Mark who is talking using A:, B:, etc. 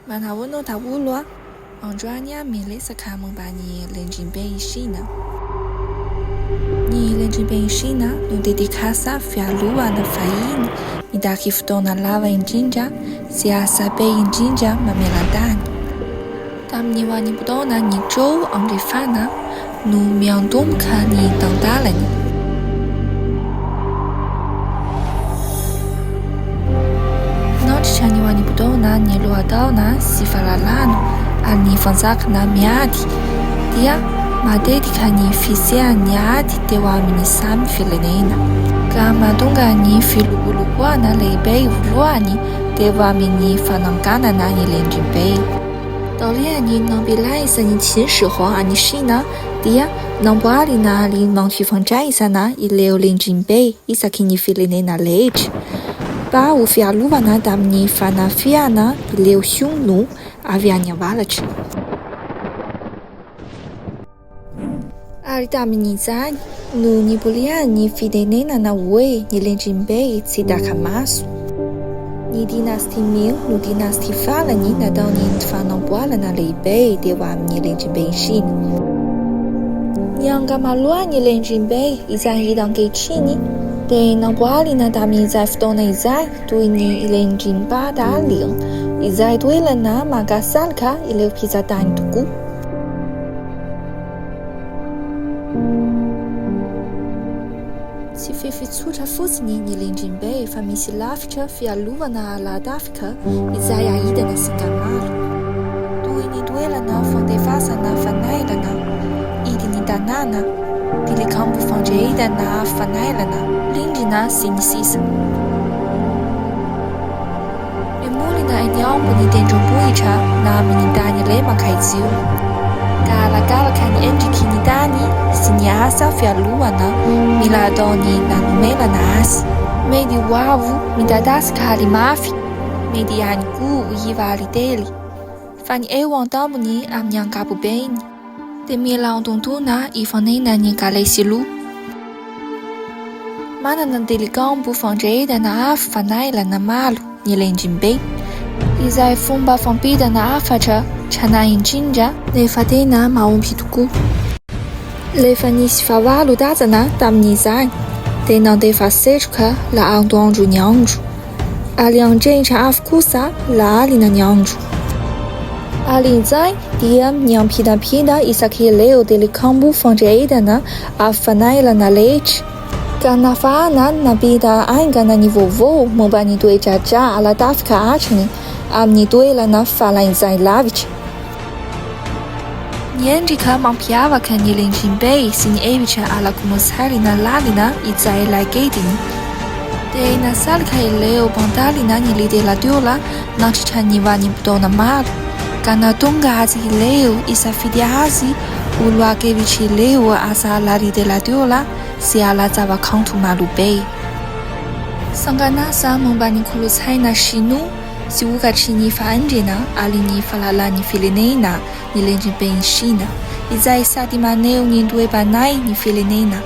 A: Manahoana daholo a! Androany aho miresaka momba ny Lendrimben'i Shina. Ny Lendrimben'i Shina no tetikasa fiarovana vahiny mitaky fotoana lava indrindra sy asa be indrindra maneran-tany. Tamin'ny vanim-potoana ny Zhou Andrefana no miantomboka ny tantarany. Nandritra ny vanim-potoana ny lohataona sy fahalalana ary ny fanjakana miady dia matetika ny fisian'ny ady teo amin'ny samy firenena, ka mahatonga ny filokolokoana lehibe voalohany teo amin'ny fananganana ny Lendrimbe. Taorian'ny nampilaizan'i Qin Shi Huang an'i Shina dia namboarina ary nampifandraisana ireo rindrim-be isaky ny firenena rehetra mba ho fiarovana tamin'ny fanafihana ireo Xiongnu avy any avaratra. Ary tamin'izany no niborian'ny fitenenana hoe ny rindrim-be tsy taka-maso. Ny dynastie Ming no dynastie farany natao ny fanamboarana lehibe teo amin'ny rindrim-ben'i Shina. Ny ankamaroan'ny rindrim-be izay hita ankehitriny dia namboarina tamin'izay fotoana izay toy ny rindrim-Badaling izay toerana mahasarika ireo mpizahatany tokoa. Tsy fefy tsotra fotsiny ny rindrim-be fa misy lafitra fiarovana ara-tafika izay ahitana singa maro, toy ny toerana fandefasana fanairana, hidin'ny tanàna, tilikambo fandrehetana fanairana, rindrina, sy ny sisa. Mimolina eny ambony tendrombohitra na amin'ny tany lemaka izy io, ka arakaraka ny endriky ny tany sy ny asa fiarovana mila ataony nanomerana azy. Mety ho avo, midadasika ary mafy, mety ihany koa ho iva ary tery, fa ny eo an-tampony amin'ny ankapobeny dia mila antontona ifanenan'ny kalesy loha. Manana tilikambo fandrehetana afo fanairana maro ny Lendrimbe, izay fomba fampitana hafatra tranainy indrindra nefa tena mahomby tokoa. Rehefa nisy fahavalo tazana tamin'izany dia nandefa setroka raha antoandro ny andro. Ary handrehitra afo kosa raha alina ny andro. Ary izay dia miampitampita isaky ireo tilikambo fandrehetana afo fanairana rehetra, ka nahafahana nampita haingana ny vaovao momba ny toe-draharaha ara-tafika hatrany amin'ny toerana faran'izay lavitra. Ny endrika mampiavaka ny Lendrimbe sy ny hevitra ara-kolontsaina lalina izay raiketiny dia nasarika ireo mpandalina ny literatiora nandritra ny vanim-potoana maro, ka nahatonga azy ireo hisafidy azy ho lohakevitr'ireo asa ara-literatiora sy ara-javakanto marobe. Sangan'asa momba ny kolontsaina shinoa sy vokatry ny fahendrena ary ny fahalalan'ny firenena ny Lendrimben'i Shina, izay sady maneho ny toe-panahy ny firenena.